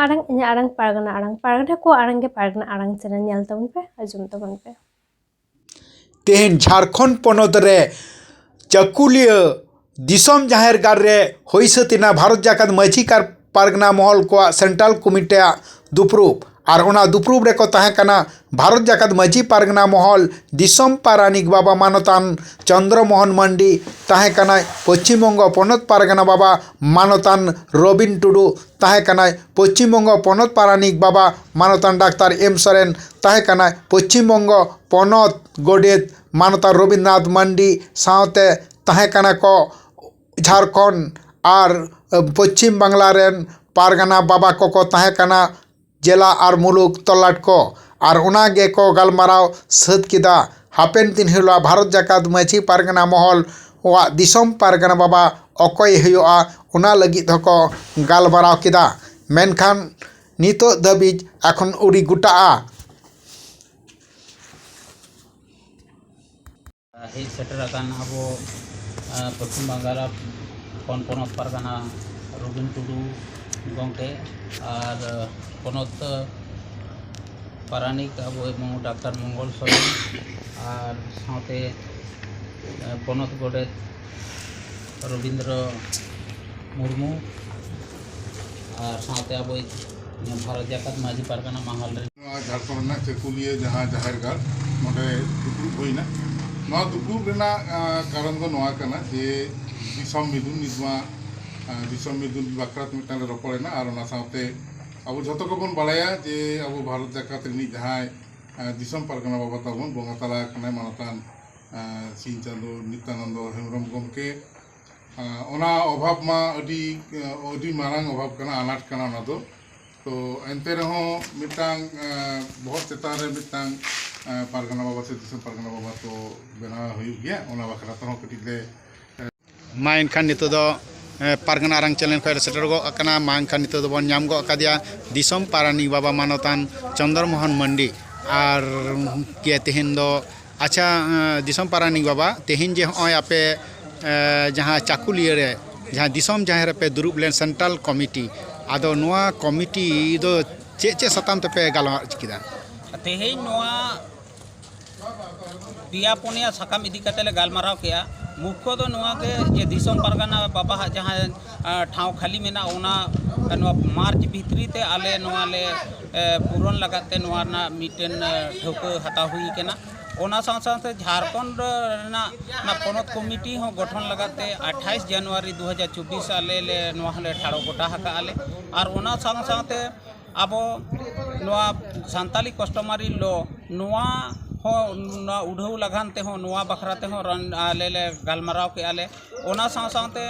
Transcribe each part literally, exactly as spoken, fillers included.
ᱟᱲᱟᱝ, ᱤᱧᱟᱹᱜ ᱟᱲᱟᱝ ᱯᱟᱨᱜᱟᱱᱟ ᱟᱲᱟᱝ, ᱯᱟᱨᱜᱟᱱᱟ ᱠᱚᱣᱟᱜ ᱟᱲᱟᱝ ᱜᱮ ᱯᱟᱨᱜᱟᱱᱟ ᱟᱲᱟᱝ ᱪᱮᱱᱮᱞ ᱧᱮᱞ ᱛᱟᱵᱚᱱ ᱯᱮ, ᱟᱸᱡᱚᱢ ᱛᱟᱵᱚᱱ ᱯᱮ᱾ ᱛᱮᱦᱮᱧ ᱡᱷᱟᱲᱠᱷᱚᱸᱰ ᱯᱚᱱᱚᱛ ᱨᱮ ᱪᱟᱹᱠᱩᱞᱤᱭᱟᱹ ᱫᱤᱥᱚᱢ ᱡᱟᱦᱮᱨ ᱜᱟᱲ ᱨᱮ ᱦᱩᱭ ᱥᱟᱹᱛ ᱮᱱᱟ ᱵᱷᱟᱨᱚᱛ ᱡᱟᱠᱟᱛ ᱢᱟᱹᱡᱷᱤ ᱠᱟᱨ ᱯᱟᱨᱜᱟᱱᱟ ᱢᱚᱦᱚᱞ ᱠᱚᱣᱟᱜ ᱥᱮᱱᱴᱨᱟᱞ ᱠᱚᱢᱤᱴᱤᱭᱟᱜ ᱫᱩᱯᱲᱩᱵ᱾ ᱟᱨ ᱚᱱᱟ ᱫᱩᱯᱲᱩᱵ ᱨᱮᱠᱚ ᱛᱟᱦᱮᱸ ᱠᱟᱱᱟ ᱵᱷᱟᱨᱚᱛ ᱡᱟᱠᱟᱛ ᱢᱟᱹᱡᱷᱤ ᱯᱟᱨᱜᱟᱱᱟ ᱢᱚᱦᱚᱞ ᱫᱤᱥᱚᱢ ᱯᱟᱨᱟᱱᱤᱠ ᱵᱟᱵᱟ ᱢᱟᱱᱚᱛᱟᱱ ᱪᱚᱱᱫᱨᱚ ᱢᱳᱦᱚᱱ ᱢᱟᱱᱰᱤ, ᱛᱟᱦᱮᱸ ᱠᱟᱱᱟᱭ ᱯᱚᱪᱷᱤᱢ ᱵᱚᱝᱜᱚ ᱯᱚᱱᱚᱛ ᱯᱟᱨᱜᱟᱱᱟ ᱵᱟᱵᱟ ᱢᱟᱱᱚᱛᱟᱱ ᱨᱚᱵᱤᱱ ᱴᱩᱰᱩ, ᱛᱟᱦᱮᱸ ᱠᱟᱱᱟᱭ ᱯᱚᱪᱷᱤᱢ ᱵᱚᱝᱜᱚ ᱯᱚᱱᱚᱛ ᱯᱟᱨᱟᱱᱤᱠ ᱵᱟᱵᱟ ᱢᱟᱱᱚᱛᱟᱱ ᱰᱟᱠᱛᱟᱨ ᱮᱢ ᱥᱚᱨᱮᱱ, ᱛᱟᱦᱮᱸ ᱠᱟᱱᱟᱭ ᱯᱚᱪᱷᱤᱢ ᱵᱚᱝᱜᱚ ᱯᱚᱱᱚᱛ ᱜᱚᱰᱮᱛ ᱢᱟᱱᱚᱛᱟᱱ ᱨᱚᱵᱤᱱᱫᱨᱚᱱᱟᱛᱷ ᱢᱟᱱᱰᱤ, ᱥᱟᱶᱛᱮ ᱛᱟᱦᱮᱸ ᱠᱟᱱᱟ ᱠᱚ ᱡᱷᱟᱲᱠᱷᱚᱸᱰ ᱟᱨ ᱯᱚᱪᱷᱤᱢ ᱵᱟᱝᱞᱟ ᱨᱮᱱ ᱯᱟᱨᱜᱟᱱᱟ ᱵᱟᱵᱟ ᱠᱚᱠᱚ ᱛᱟᱦᱮᱸ ᱠᱟᱱᱟ ᱡᱮᱞᱟ ᱟᱨ ᱢᱩᱞᱩᱠ ᱛᱚᱞᱞᱟᱴ ᱠᱚ᱾ ᱟᱨ ᱚᱱᱟ ᱜᱮᱠᱚ ᱜᱟᱞᱢᱟᱨᱟᱣ ᱥᱟᱹᱛ ᱠᱮᱫᱟ᱾ ᱦᱟᱯᱮᱱ ᱫᱤᱱ ᱦᱤᱞᱳᱜ ᱵᱷᱟᱨᱚᱛ ᱡᱟᱠᱟᱛ ᱢᱟᱹᱡᱷᱤ ᱯᱟᱨᱜᱟᱱᱟ ᱢᱚᱦᱚᱞ ᱟᱜ ᱫᱤᱥᱚᱢ ᱯᱟᱨᱜᱟᱱᱟ ᱵᱟᱵᱟ ᱚᱠᱚᱭ ᱦᱩᱭᱩᱜᱼᱟ, ᱚᱱᱟ ᱞᱟᱹᱜᱤᱫ ᱦᱚᱸᱠᱚ ᱜᱟᱞᱢᱟᱨᱟᱣ ᱠᱮᱫᱟ᱾ ᱢᱮᱱᱠᱷᱟᱱ ᱱᱤᱛᱚᱜ ᱫᱷᱟᱹᱵᱤᱡ ᱮᱠᱷᱚᱱ ᱟᱹᱣᱨᱤ ᱜᱚᱴᱟᱜᱼᱟ᱾ ᱦᱮᱡ ᱥᱮᱴᱮᱨ ᱟᱠᱟᱱ ᱟᱵᱚ, ᱟᱸ, ᱯᱚᱥᱪᱤᱢ ᱵᱟᱝᱜᱟᱞ ᱠᱷᱚᱱ ᱯᱚᱱᱚᱛ ᱯᱟᱨᱜᱟᱱᱟ ᱨᱚᱵᱤᱱ ᱴᱩᱰᱩ ᱜᱚᱢᱠᱮ ᱟᱨ ᱯᱚᱱᱚᱛ ᱯᱟᱨᱟᱱᱤᱠ ᱟᱵᱚ ᱢᱚ-, ᱰᱟᱠᱛᱟᱨ ᱢᱚᱝᱜᱚᱞ ᱥᱚᱨᱮᱱ ᱟᱨ ᱥᱟᱶᱛᱮ, ᱟᱸ, ᱯᱚᱱᱚᱛ ᱜᱚᱰᱮᱛ ᱨᱚᱵᱤᱱᱫᱨᱚ ᱢᱩᱨᱢᱩ ᱟᱨ ᱥᱟᱶᱛᱮ ᱟᱵᱚᱭᱤᱡ ᱵᱷᱟᱨᱚᱛ ᱡᱟᱠᱟᱛ ᱢᱟᱹᱡᱷᱤ ᱯᱟᱨᱜᱟᱱᱟ ᱢᱟᱦᱟᱞ ᱨᱮᱱ ᱱᱚᱣᱟ ᱡᱷᱟᱲᱠᱷᱚᱸᱰ ᱨᱮᱱᱟᱜ ᱪᱟᱹᱠᱩᱞᱤᱭᱟᱹ ᱡᱟᱦᱟᱸ ᱡᱟᱦᱮᱨ ᱜᱟᱲ, ᱱᱚᱰᱮ ᱫᱩᱯᱲᱩᱵ ᱦᱩᱭᱱᱟ᱾ ᱱᱚᱣᱟ ᱫᱩᱯᱲᱩᱵ ᱨᱮᱱᱟᱜ, ᱟᱸ, ᱠᱟᱨᱚᱱ ᱫᱚ ᱱᱚᱣᱟ ᱠᱟᱱᱟ ᱡᱮ ᱫᱤᱥᱚᱢ ᱢᱤᱫᱩᱱ ᱱᱤᱛ ᱢᱟ, ᱟᱸ, ᱫᱤᱥᱚᱢ ᱢᱤᱫᱩᱱ ᱵᱟᱠᱷᱨᱟ ᱛᱮ ᱢᱤᱫᱴᱟᱝ ᱞᱮ ᱨᱚᱯᱚᱲᱮᱱᱟ᱾ ᱟᱨ ᱚᱱᱟ ᱥᱟᱶᱛᱮ ᱟᱵᱚ ᱡᱷᱚᱛᱚ ᱜᱮᱵᱚᱱ ᱵᱟᱲᱟᱭᱟ ᱡᱮ ᱟᱵᱚ ᱵᱷᱟᱨᱚᱛ ᱡᱟᱠᱟᱛ ᱨᱤᱱᱤᱡ ᱡᱟᱦᱟᱸᱭ, ᱟᱸ, ᱫᱤᱥᱚᱢ ᱯᱟᱨᱜᱟᱱᱟ ᱵᱟᱵᱟ ᱛᱟᱵᱚᱱ ᱵᱚᱸᱜᱟ ᱛᱟᱞᱟ ᱟᱠᱟᱱᱟᱭ ᱢᱟᱱᱚᱛᱟᱱ, ᱟᱸ, ᱥᱤᱧ ᱪᱟᱸᱫᱳ ᱱᱤᱛᱭᱟᱱᱚᱱᱫᱚ ᱦᱮᱢᱵᱨᱚᱢ ᱜᱚᱢᱠᱮ᱾ ᱟᱸ, ᱚᱱᱟ ᱚᱵᱷᱟᱵᱽ ᱢᱟ ᱟᱹᱰᱤ, ᱟᱹᱰᱤ ᱢᱟᱨᱟᱝ ᱚᱵᱷᱟᱵᱽ ᱠᱟᱱᱟ, ᱟᱱᱟᱴ ᱠᱟᱱᱟ ᱚᱱᱟ ᱫᱚ᱾ ᱛᱚ ᱮᱱᱛᱮ ᱨᱮᱦᱚᱸ ᱢᱤᱫᱴᱟᱝ, ᱟᱸ, ᱵᱚᱦᱚᱜ ᱪᱮᱛᱟᱱ ᱨᱮ ᱢᱤᱫᱴᱟᱝ, ᱟᱸ, ᱯᱟᱨᱜᱟᱱᱟ ᱵᱟᱵᱟ ᱥᱮ ᱫᱤᱥᱚᱢ ᱯᱟᱨᱜᱟᱱᱟ ᱵᱟᱵᱟ ᱛᱚ ᱵᱮᱱᱟᱣ ᱦᱩᱭᱩᱜ ᱜᱮᱭᱟ᱾ ᱚᱱᱟ ᱵᱟᱠᱷᱨᱟ ᱛᱮᱦᱚᱸ ᱠᱟᱹᱴᱤᱡ ᱞᱮ ᱢᱟ ᱮᱱᱠᱷᱟᱱ ᱱᱤᱛᱚᱜ ᱫᱚ, ᱮ, ᱯᱟᱨᱜᱟᱱᱟ ᱟᱨᱟᱝ ᱪᱮᱱᱮᱞ ᱠᱷᱚᱱ ᱞᱮ ᱥᱮᱴᱮᱨ ᱜᱚᱫ ᱟᱠᱟᱱᱟ᱾ ᱢᱟ ᱮᱱᱠᱷᱟᱱ ᱱᱤᱛᱚᱜ ᱫᱚᱵᱚᱱ ᱧᱟᱢ ᱜᱚᱫ ᱟᱠᱟᱫᱮᱭᱟ ᱫᱤᱥᱚᱢ ᱯᱟᱨᱟᱱᱤᱠ ᱵᱟᱵᱟ ᱢᱟᱱᱚᱛᱟᱱ ᱪᱚᱱᱫᱨᱚ ᱢᱳᱦᱚᱱ ᱢᱟᱱᱰᱤ᱾ ᱟᱨ ᱜᱮ ᱛᱮᱦᱮᱧ ᱫᱚ, ᱟᱪᱪᱷᱟ, ᱮ, ᱫᱤᱥᱚᱢ ᱯᱟᱨᱟᱱᱤᱠ ᱵᱟᱵᱟ, ᱛᱮᱦᱮᱧ ᱡᱮ ᱦᱚᱸᱜᱼᱚᱭ ᱟᱯᱮ, ᱮ, ᱡᱟᱦᱟᱸ ᱪᱟᱹᱠᱩᱞᱤᱭᱟᱹ ᱨᱮ ᱡᱟᱦᱟᱸ ᱫᱤᱥᱚᱢ ᱡᱟᱦᱮᱨ ᱨᱮᱯᱮ ᱫᱩᱲᱩᱵ ᱞᱮᱱ ᱥᱮᱱᱴᱨᱟᱞ ᱠᱚᱢᱤᱴᱤ, ᱟᱫᱚ ᱱᱚᱣᱟ ᱠᱚᱢᱤᱴᱤ ᱫᱚ ᱪᱮᱫ ᱪᱮᱫ ᱥᱟᱛᱟᱢ ᱛᱮᱯᱮ ᱜᱟᱞᱢᱟᱨᱟᱣ ᱠᱮᱫᱟ? ᱛᱮᱦᱮᱧ ᱱᱚᱣᱟ ᱯᱮᱭᱟ ᱯᱩᱱᱭᱟ ᱥᱟᱠᱟᱢ ᱤᱫᱤ ᱠᱟᱛᱮ ᱞᱮ ᱜᱟᱞᱢᱟᱨᱟᱣ ᱠᱮᱜᱼᱟ᱾ ᱢᱩᱠᱠᱷᱚ ᱫᱚ ᱱᱚᱣᱟ ᱜᱮ ᱡᱮ ᱫᱤᱥᱚᱢ ᱯᱟᱨᱜᱟᱱᱟ ᱵᱟᱵᱟᱣᱟᱜ ᱡᱟᱦᱟᱸ, ᱟ, ᱴᱷᱟᱶ ᱠᱷᱟᱹᱞᱤ ᱢᱮᱱᱟᱜᱼᱟ, ᱚᱱᱟ ᱱᱚᱣᱟ ᱢᱟᱨᱪ ᱵᱷᱤᱛᱨᱤ ᱛᱮ ᱟᱞᱮ ᱱᱚᱣᱟ ᱞᱮ, ᱮ, ᱯᱩᱨᱚᱱ ᱞᱟᱜᱟᱫ ᱛᱮ ᱱᱚᱣᱟ ᱨᱮᱱᱟᱜ ᱢᱤᱫᱴᱮᱱ, ᱮ, ᱴᱷᱟᱹᱣᱠᱟᱹ ᱦᱟᱛᱟᱣ ᱦᱩᱭ ᱠᱟᱱᱟ᱾ ᱚᱱᱟ ᱥᱟᱶ ᱥᱟᱶᱛᱮ ᱡᱷᱟᱲᱠᱷᱚᱸᱰ ᱨᱮᱱᱟᱜ ᱚᱱᱟ ᱯᱚᱱᱚᱛ ᱠᱚᱢᱤᱴᱤ ᱦᱚᱸ ᱜᱚᱴᱷᱚᱱ ᱞᱟᱜᱟᱫ ᱛᱮ ᱟᱴᱷᱟᱭᱤᱥ ᱡᱟᱱᱩᱣᱟᱨᱤ ᱫᱩ ᱦᱟᱡᱟᱨ ᱪᱚᱵᱵᱤᱥ ᱟᱞᱮ ᱞᱮ ᱱᱚᱣᱟ ᱦᱚᱸᱞᱮ ᱴᱷᱟᱲᱚ ᱜᱚᱴᱟ ᱟᱠᱟᱫᱼᱟ ᱞᱮ᱾ ᱟᱨ ᱚᱱᱟ ᱥᱟᱶ ᱥᱟᱶᱛᱮ ᱟᱵᱚ ᱱᱚᱣᱟ ᱥᱟᱱᱛᱟᱞᱤ ᱠᱟᱥᱴᱚᱢᱟᱨᱤ ᱞᱚ, ᱱᱚᱣᱟ ᱦᱚᱸ, ᱱᱚᱣᱟ ᱩᱰᱷᱟᱹᱣ ᱞᱟᱜᱟᱱ ᱛᱮᱦᱚᱸ, ᱱᱚᱣᱟ ᱵᱟᱠᱷᱨᱟ ᱛᱮᱦᱚᱸ ᱨᱟᱱ-, ᱟᱞᱮ ᱞᱮ ᱜᱟᱞᱢᱟᱨᱟᱣ ᱠᱮᱜᱼᱟ ᱞᱮ᱾ ᱚᱱᱟ ᱥᱟᱶ ᱥᱟᱶᱛᱮ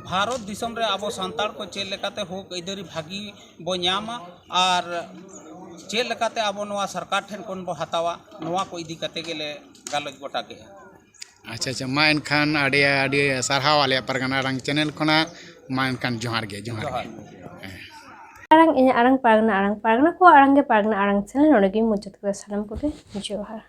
ᱵᱷᱟᱨᱚᱛ ᱫᱤᱥᱚᱢ ᱨᱮ ᱟᱵᱚ ᱥᱟᱱᱛᱟᱲ ᱠᱚ ᱪᱮᱫ ᱞᱮᱠᱟᱛᱮ ᱦᱚᱠ ᱟᱹᱭᱫᱟᱹᱨᱤ ᱵᱷᱟᱹᱜᱤ ᱵᱚ ᱧᱟᱢᱟ ᱟᱨ ᱪᱮᱫ ᱞᱮᱠᱟᱛᱮ ᱟᱵᱚ ᱱᱚᱣᱟ ᱥᱚᱨᱠᱟᱨ ᱴᱷᱮᱱ ᱠᱷᱚᱱ ᱵᱚ ᱦᱟᱛᱟᱣᱟ, ᱱᱚᱣᱟ ᱠᱚ ᱤᱫᱤ ᱠᱟᱛᱮ ᱜᱮᱞᱮ ᱜᱟᱞᱚᱪ ᱜᱚᱴᱟ ᱠᱮᱜᱼᱟ᱾ ᱟᱪᱪᱷᱟ, ᱟᱪᱪᱷᱟ, ᱢᱟ ᱮᱱᱠᱷᱟᱱ ᱟᱹᱰᱤ, ᱟᱹᱰᱤ ᱥᱟᱨᱦᱟᱣ ᱟᱞᱮᱭᱟᱜ ᱯᱟᱨᱜᱟᱱᱟ ᱟᱲᱟᱝ ᱪᱮᱱᱮᱞ ᱠᱷᱚᱱᱟᱜ᱾ ᱢᱟ ᱮᱱᱠᱷᱟᱱ ᱡᱚᱦᱟᱨ ᱜᱮ, ᱡᱚᱦᱟᱨ ᱜᱮ᱾ ᱡᱚᱦᱟᱨ᱾ ᱦᱮᱸ᱾ ᱟᱲᱟᱝ, ᱤᱧᱟᱹᱜ ᱟᱲᱟᱝ ᱯᱟᱨᱜᱟᱱᱟ ᱟᱲᱟᱝ, ᱯᱟᱨᱜᱟᱱᱟ ᱠᱚᱣᱟᱜ ᱟᱲᱟᱝ ᱜᱮ ᱯᱟᱨᱜᱟᱱᱟ ᱟᱲᱟᱝ ᱪᱮᱱᱮᱞ᱾ ᱱᱚᱰᱮ ᱜᱮᱧ ᱢᱩᱪᱟᱹᱫ ᱠᱮᱫᱟ᱾ ᱥᱟᱱᱟᱢ ᱠᱚᱜᱮ ᱡᱚᱦᱟᱨ᱾